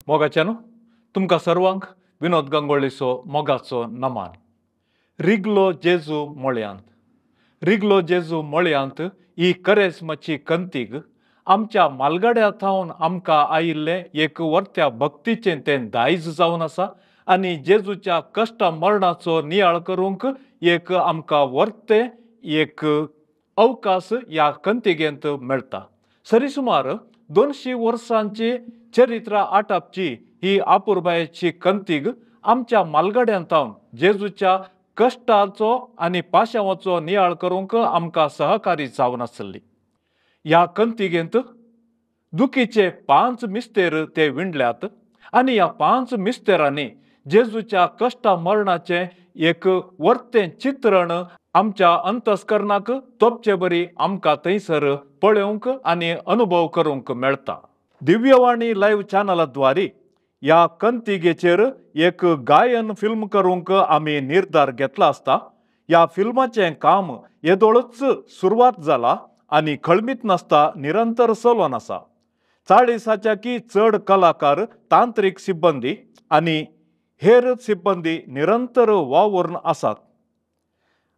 मोगाच्यानो तुमकां सर्वांक विनोद गंगोळीचो मोगाचो नमान. रिगलो जेजू मळयांत, रिगलो जेजू मळयांत ही करेस्माची कंतीक आमच्या मालगाड्या थावन आमकां आयिल्लें एक वर्त्या भक्तीचें तें दायज जावन आसा आनी जेजूच्या कश्ट मरणाचो नियाळ करूंक एक आमकां वर्तें एक अवकाश ह्या कंतिगेंत मेळटा. सरी सुमार 200 वर्सांची चरित्र आटापची ही आपुरबायेची कंतीग आमच्या मालगाड्यान थावन जेजूच्या कश्टाचो आनी पाशांवाचो नियाळ करूंक आमकां सहकारी जावन आसली. ह्या कंतिगेंत दुखीचे 5 मिस्तेर ते विणल्यात आनी ह्या 5 मिस्तेरांनी जेजूच्या कश्टा मरणाचें एक वर्तें चित्रण आमच्या अंतस्करणाक तोपचे बरी आमकां थंयसर पळोवंक आनी अनुभव करूंक मेळटा. दिव्यवाणी लायव्ह चॅनलाद्वारे ह्या कंतिगेचेर एक गायन फिल्म करूंक आमी निर्धार घेतला आसता. ह्या फिल्माचें काम येदोळच सुरवात जाला आनी खळमीत नासता निरंतर चलोन आसा. 40 की चड कलाकार, तांत्रीक सिब्बंदी आनी हेर सिब्बंदी निरंतर वावुरून आसात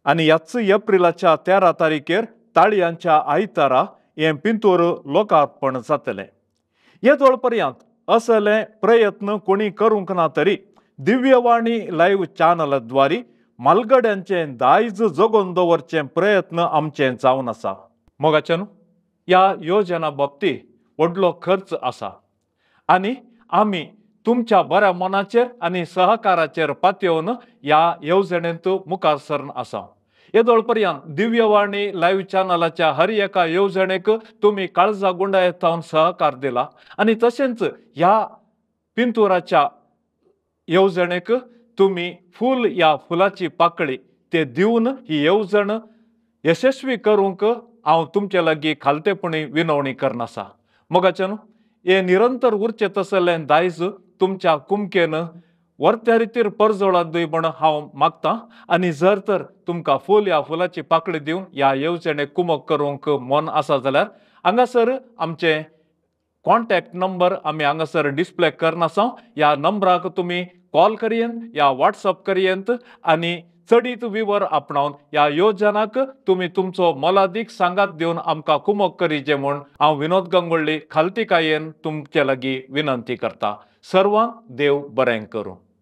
आनी ह्याच एप्रिलाच्या 13 तारखेर ताळयांच्या आयतारा हें पिंतूर लोकार्पण जातलें. येदोळ पर्यंत असले प्रयत्न कोणी करूंक ना तरी दिव्यवाणी लायव्ह चॅनलाद्वारे मालगड्यांचें दायज जगोवन दवरचे प्रयत्न आमचे जावन आसा. मोगाच्यानो, ह्या योजना बाबतींत व्हडलो खर्च आसा आनी आमी तुमच्या बऱ्या मनाचेर आनी सहकाराचेर पातयेवन ह्या येवजणेंत मुखार सरन आसा. येदोळ पर्यंत दिव्यवाणी लायव्ह चॅनलाच्या हर एका येवजणेक तुमी काळजा गुंडायत थावन सहकार दिला आनी तशेंच ह्या पिंतुराच्या येवजणेक तुमी फूल ह्या फुलाची पाकळी ते दिवन ही येवजण यशस्वी करूंक हांव तुमचे लागीं खालतेपणी विनवणी करनासा. मोगाच्यानो, हें निरंतर उरचें तसलें दायज तुमच्या कुमकेन वर्त्या रितीर परजळात दी म्हण हांव मागतां आनी जर तर तुमकां फूल ह्या फुलाची पाकळी दिवन ह्या येवजणेक कुमक करूंक मन आसा जाल्यार हांगासर आमचें कॉन्टॅक्ट नंबर आमी हांगासर डिस्प्ले करनासा. ह्या नंबराक तुमी कॉल करयेन या व्हॉट्सअप करयेंत आनी चडीत विवर आपणावन ह्या योजनाक तुमी तुमचो मोलादीक सांगात दिवन आमकां कुमक करीचे म्हूण हांव विनोद गंगोळ्ळी खालतीकायेन तुमचे लागीं विनंती करता. सर्वांक देव बरें करूं.